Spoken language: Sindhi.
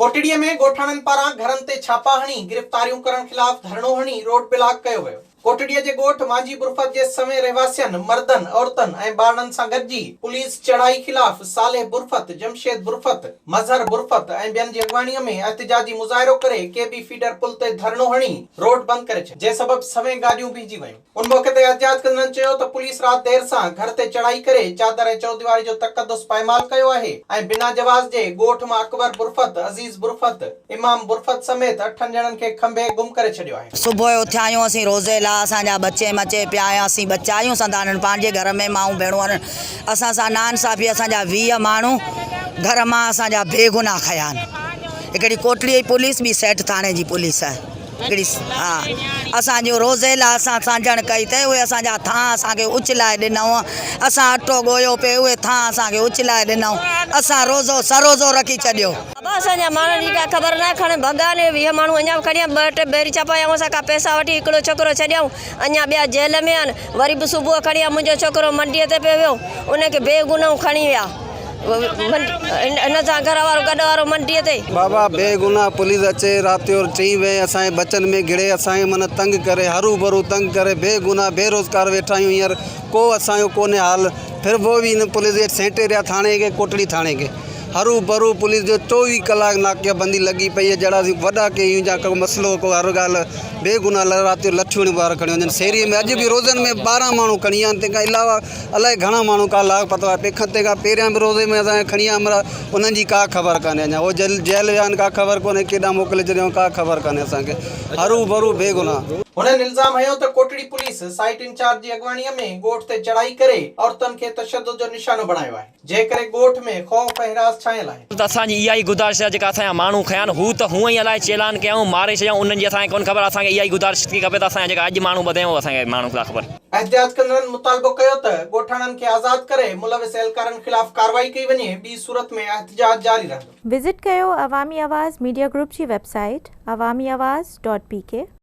ڪوٽڙي ۾ ڳوٺاڻن پاران گهرن تي ڇاپا هڻي گرفتاريون ڪرڻ خلاف ڌرڻو هڻي روڊ بلاڪ ڪيو ويو. ڪوٽڙي جي ڳوٺ مانجهي برفت جي سوين رهواسين مردن، عورتن ۽ ٻارڙن سان گڏجي پوليس چڙهائي خلاف صالح برفت، جمشيد برفت، مظهر برفت ۽ ٻين جي اڳواڻي ۾ احتجاجي مظاهرو ڪري ڪي بي فيڊر پل تي ڌرڻو هڻي روڊ بند ڪري ڇڏيو، جنهن سبب سوين گاڏيون بيهجي ويون. ان موقعي تي احتجاج ڪندڙن چيو ته پوليس رات دير سان گهر تي چڙهائي ڪري چادر ۽ چوديواري جو تقدس پائمال ڪيو آهي ۽ بنا جواز جي ڳوٺ مان اڪبر برفت، عزيز برفت، امام برفت سميت اٺن ڄڻن کي کنڀي گم ڪري ڇڏيو آهي. صبح جو اٿيا آهيون اسين روزي لاء اسان جا ٻچي مچي پيا آهيان اسين ٻچا آهيون سندانن پنهنجي گهر ۾ مائون ڀيڻون آهن اسان سان ناانصافي اسان جا 20 ماڻهو گهر مان اسان جا بيگناهه کنيا آهن هڪڙي ڪوٽڙي جي پوليس ٻي سيٺ ٿاڻي جي پوليس آهي. هڪڙي ها اسان جو روزي لاء اسان سانجڻ ڪئي ته اهي اسان جا ٿانء اسان کي اڇلائي ڏنائون. اسان اٽو ڳوهيو پئي اهي ٿانء اسان کي اڇلائي ڏنائون. اسان روزو سروزو رکي ڇڏيو. بابا اسان جا ماڻهن جي ڪا خبر ناهي کڻي ڀڳا ني 20 ماڻهو اڃا به کڻي آيا ٻه ٽي ٻيري ڇپايائون اسان کان پئسا وٺي هڪڙو ڇوڪرو ڇڏيائون اڃا ٻيا جيل ۾ آهن وري به صبح کڻي آيا منهنجو ڇوڪرو منڊيء تي پيو ويو ان کي بي گناهه کڻي ويا. هن سان گهر وارو گڏ وارو منڊيء تي. بابا بي گناھ پوليس اچي رات جو چئين وئين اسان جي ٻچن ۾ گھڙي اسان کي معنيٰ تنگ ڪري ھرو ڀرو تنگ ڪري بي گناھ بي روزگار ويٺا آھيون ھينئر ڪو اسان جو ڪونھي حال پھر وو به ھن پوليس جي سينٽ ايريا ٿاڻي کي ڪوٽڙي ٿاڻي کي ھرو ڀرو پوليس جو چوويھ ڪلاڪ ناڪيا بندي لڳي پئي آھي جھڙا اسين وڏا ڪي آھيون جا ڪو مسئلو ڪو ھر ڳالھ بي گناھ رات جو لٺيون ھڻي ٻاھر کڻي وڃن سيري ۾ اڄ به روزن ۾ ٻارنھن ماڻھو کڻي ويا آھن تنھن کان علاوه الائي گهڻا ماڻهو ڪا لاڳ پتو آهي پيکن تنهن کان پهريان به روزي ۾ اسان کي کڻي آيا همراهه انهن جي ڪا خبر ڪانهي اڃا هو جيل جيل ويا آهن ڪا خبر ڪونهي ڪيڏانهن موڪلي ڇڏيائون ڪا خبر ڪانهي اسان کي هرو ڀرو بيگناهه. هنن الزام هنيو ته ڪوٽڙي پوليس سائيٽ انچارج جي اڳواڻي ۾ ڳوٺ تي چڙهائي ڪري عورتن کي تشدد جو نشانو بڻايو آهي. جنهن ڪري ڳوٺ ۾ خوف ۽ هراس ڇانيل آهي. ته اسان جي اها ئي گذارش آهي جيڪا اسان جا ماڻهو کنيا آهن هو ته هونئن ئي الائي چيلان ڪيائون ماري ڇڏيائون انهن جي اسان کي ڪونه خبر اسان کي اها ئي گذارش ٿي کپي ته اسان جا جيڪا اڄ ماڻهو ٻڌايون اهو اسان کي ماڻهن ڪا خبر. احتجاج ڪندڙن مطالبو ڪيو ته ڳوٺاڻن کي آزاد ڪري ملوث اهلڪارن خلاف ڪارروائي ڪئي وڃي ٻي صورت ۾ احتجاج جاري رهندو. وزٽ ڪيو عوامي آواز ميڊيا گروپ جي website Awami Awaz dot P K.